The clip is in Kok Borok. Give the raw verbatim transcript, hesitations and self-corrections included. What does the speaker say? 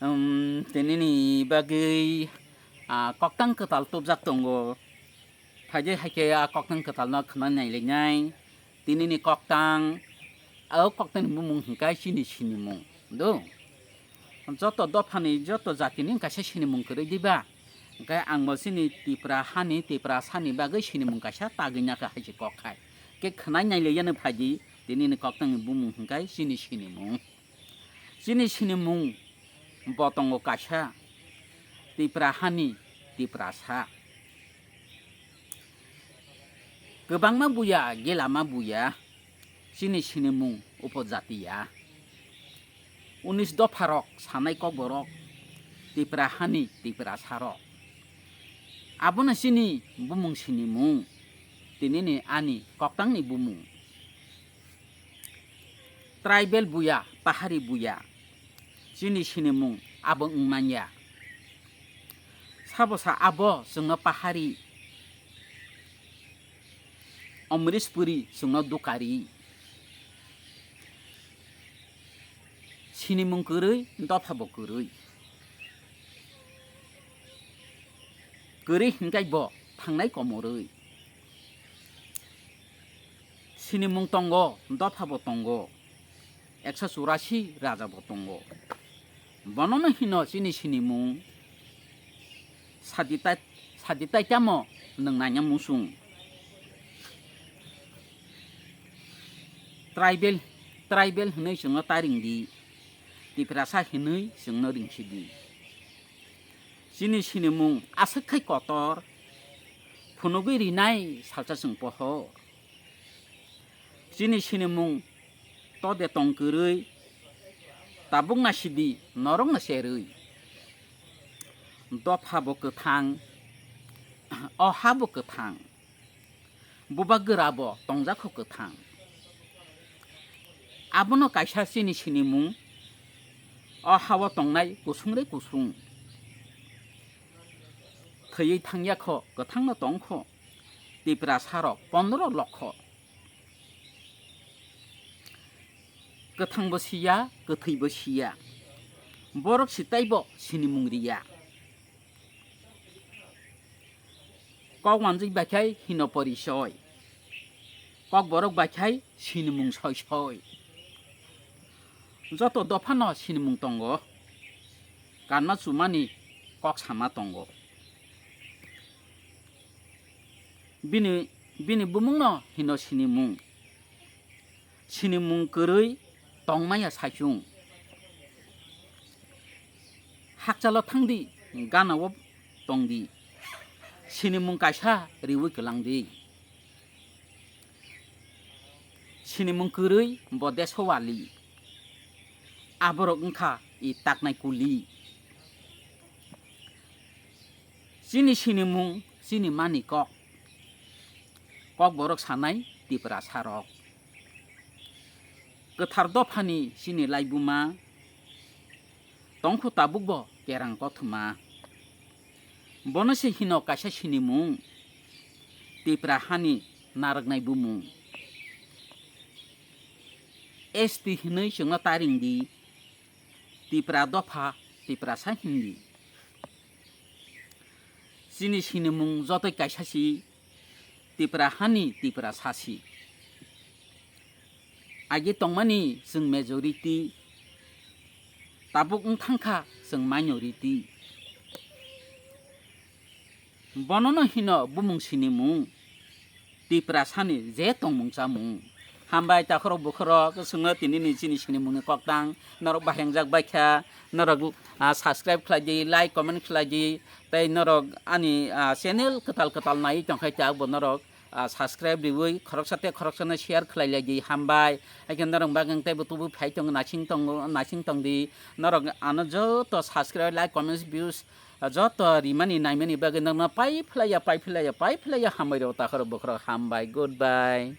Um, tinini bagwi, ah, koktang kwtal tubjak tongo. Phaidi hai khe a koktang kwtalno khwnai nailainai. Tinini koktang, o koktangni bumung hwnkhe chini sinimung. Do? Joto dophani, joto jatini kaisa sinimung kwrwi diba? Hwnkhe ang bo chini Tipra hani, Tiprasani bagwi sinimung kaisa tagwi nakha hai se kok khai. Khe khwnai nailaiyano phaidi, tinini koktangni bumung hwnkhe chini sinimung. Chini sinimung bo tongo kaisa, Tipra hani Tiprasa. Kwbangma buya, gelama buya, chini sinimung upojatiya. Unis dopharok sanai kokborok, Tipra hani Tiprasarok. Abono chini bumung sinimung, tinini ani koktangni bumung. Tribal buya, pahari buya, chini sinimung abo wng manya. Sabo sa abo chwngno pahari, Omrishpuri chwngno dukari. Sinimung kwrwi, dopha bo kwrwi. Kwrwi hinkai bo thangnai komorwi. Sinimung tongo, dopha bo tongo, ekso churasi raja bo tongo. Bonono hino chini sinimung, sadi tai, sadi tai tamo nwng nanya musung. Tribal, tribal hinwi chwngno ta ringdi, Tiprasa hinwi chwngno ringsidi. Chini sinimung aswk khai kotor, phunugwi rinai salsa chwng pohor. Chini sinimung tode tong kwrwi, tabuk nasidi norokno cherwi. Dopha bo kwthang, o ha bo kwthang, bubagra bo tongjak kho kwthang. Abono kaisa chini sinimung, o hao tongnai kusung re kusung. Thwiwi thangya kho, kwthangno tong kho, Tiprasarok pondro lokho. Kwthangbo siya, kwthwibo siya. Borok si taibo sinimung riya. Kok wanjwi bai khai hino porichoi. Kokborok bai khai sinimung soi soi. Joto dophano sinimung tongo. Kanma chumani kok sama tongo. Bini, bini bumungno hino sinimung. Sinimung kwrwi tongmaya saichung. Hakchalo thangdi, ganao tongdi. Sinimung kaisa riwi kwlangdi. Sinimung kwrwi bo deso wali. Aborok wngkha i taknai kuli. Chini sinimung, chini mani kok. Kokborok sanai Tiprasarok. Kwthar dophani chini laibuma, tongkhu tabukbo kerang kothoma. Bono se hino kaisa sinimung, Tipra hani narwknai bumung. S T hinwi chwngno ta ringdi, Tipra dopha, Tiprasa hindi. Chini sinimung jotoi kaisa si, Tipra hani Tiprasa si. Agi tongmani chwng majority, tabuk wng thangkha chwng minority. Bonono hino bumung sinimung, Tiprasani je tongmung chamung. Hambai takhorok bukhorok, chwngno tinini chini sinimungni koktang norok bahengjak baikha, norok, ah, subscribe khlai di, like, comment khlai di, tei norok ani, ah, channel kwtal kwtal naiwi tongkhai ta bo norok, ah, subscribe riwi khoroksa tei khoroksano share khlai lai di, hambai. Haikhe norok bagwi teibo tubu phai tongo, naising tongo, naising tong di. Norok ano joto subscribe, like, comments, views, ah, joto rimani naimani bagwi norokno pai phlaiya, pai phlaiya, pai phlaiya, hambai rw takhorok bukhorok, hambai, goodbye.